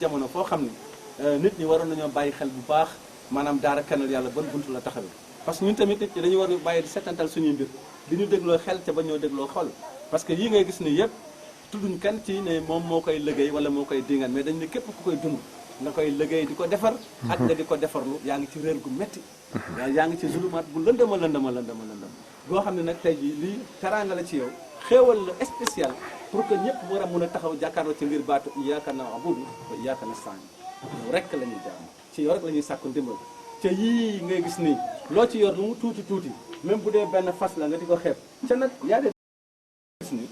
jamono foo xam ni nit ñi waroon nañoo bàyyi xel bu baax maanaam daara Kennel Yàlla ban buntu la taxawee parce que ñun tamit nit ñi dañu war a bàyyi di setantal suñuy mbir di ñu dégloo xel ca ba ñoo dégloo xol parce que yii ngay gis ni yëpp tudduñ kenn ci ne moom moo koy liggéey wala moo koy dingaan mais dañ ne képp ku koy dund nga koy liggéey di ko defar ak nga di ko defarlu yaa ngi ci réer gu metti yaa ngi ci zulumaat bu lëndama boo xam ne nag tey jii lii teraanga la ci yow xéewal la spécial pour que ñëpp war a mun a taxaw jàkkaarloo ci ngir baatu iyyaka na'budu wa iyyaka nasta'in yow rek la ñuy jaam ci yow rek la ñuy sàkku ndimbal te yii ngay gis nii loo ci yor lu mu tuuti tuuti même bu dee benn fas la nga di ko xeeb ca nag yaa de gis ni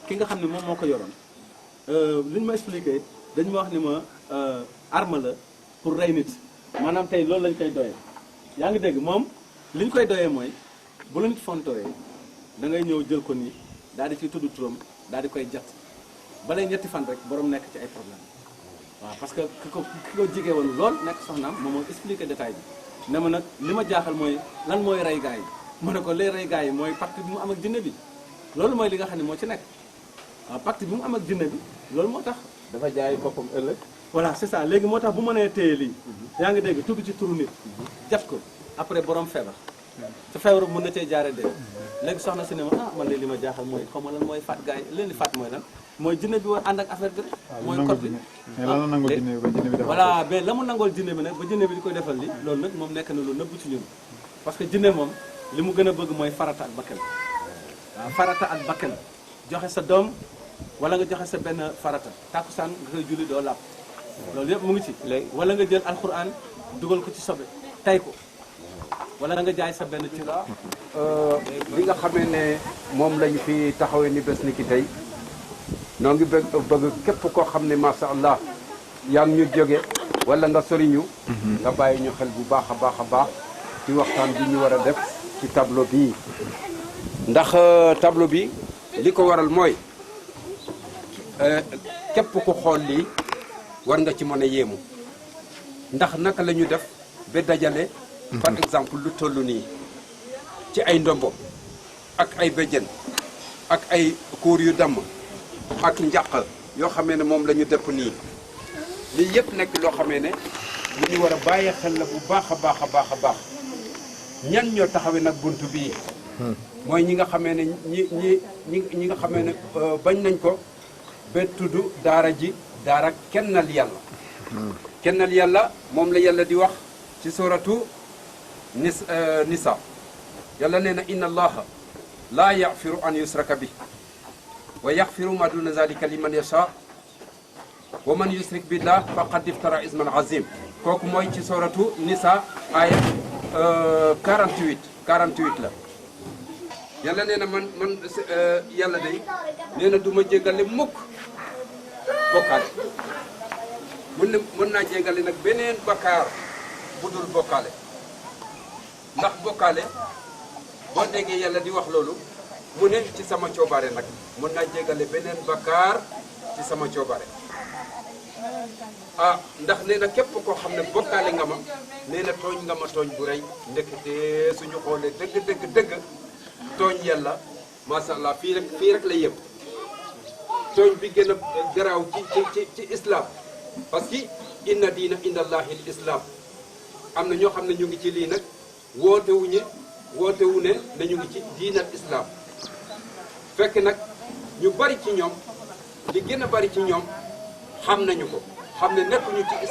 ki nga xam ne moom moo ko yoroon li ñu ma expliqué dañu ma wax ni ma arme la pour rey nit maanaam tey loolu lañ koy doyee yaa ngi dégg moom li ñu koy doyee mooy bu la nit fontooyee da ngay ñëw jël ko nii daal di ciy tudd turam daal di koy jat balay ñetti fan rek borom nekk ci ay problème waaw parce que ki ko jigee woon lool nekk soxnaam moom moo expliqué détail bi ne ma nag li ma jaaxal mooy lan mooy rey gaa yi mu ne ko lay rey gaa yi mooy pacte bi mu am ak jinne bi loolu mooy li nga xam ne moo ci nekk waaw pacte bi mu am ak jinne bi loolu moo tax dafa jaay boppam ëllëg voilà c'est ça léegi moo tax bu mënee téye lii yaa ngi dégg tudd ci turu nit jat ko après borom feebar te feebar mën na cee jaare dee léegi soxna si ne ma ah man de li ma jaaxal mooy xaw ma lan mooy faat gars yi leen di faat mooy lan mooy jinne bi war ànd ak affaire bi rek mooy code bi voilà mais la mu nangool jinne bi nag ba jinne bi di koy defal li loolu nag moom nekk na lu nëbb ci ñun parce que jinne moom li mu gën a bëgg mooy farata ak bakkan waaw farata ak bakkan joxe sa doom wala nga joxe sa benn farata tàkkusaan nga koy julli doo làpp loolu yëpp mu ngi ci wala nga jël alxuraan dugal ko ci sobe tay ko wala nga jaay sa benn ci li nga xamee ne moom lañu fi taxawee ni bés ni ki tey noo ngi bëgg képp koo xam ne masha Allah yaa ngi ñu jóge wala nga soriñu nga bàyyi ñu xel bu baax a baax a baax ci waxtaan bi ñu war a def ci tableau bii ndax tableau bi li ko waral mooy képp ku xool lii war nga ci mën a yéemu ndax naka la ñu def ba dajale par exemple lu toll nii ci ay ndombo ak ay béjjën ak ay kuur yu damm ak njaq yoo xamee ne moom la ñu dëpp nii lii yëpp nekk loo xamee ne lu ñu war a bàyyi xel la bu baax a baax a baax a baax ñan ñoo taxawee nag bunt bii mooy ñi nga xamee ne ñi nga xamee ne bañ nañ ko ba tudd daara ji daara Kennel Yàlla Kennel Yàlla moom la yàlla di wax ci suratu nisa yàlla nee na inna allaha laa yaxfiru an yusraka bi wa yaxfiru ma duna zalika liman yasha wa man yusrik billah faqad iftara isman azim kooku mooy ci suratu nisa aya 48 la yàlla nee na man yàlla day nee na du ma jégale mukk bokkaale mën naa jégale nag beneen bakkaar bu dul bokkaale ndax bokkaale boo déggee yàlla di wax loolu mu ne ci sama coobaare nag mën naa jégale beneen bakkaar ci sama coobaare ah ndax nee na képp koo xam ne bokkaale nga ma nee na tooñ nga ma tooñ bu rëy ndekete suñu xoolee dëgg tooñ yàlla masha Allah fii rek la yëpp tooñ bi gën a garaaw ci islam parce que inna diina inda allahi l islam am na ñoo xam ne ñu ngi ci lii nag woote wu ne ñu ngi ci diinal islam fekk nag ñu bari ci ñoom li gën a bari ci ñoom xam nañu ko xam ne nekkuñu ci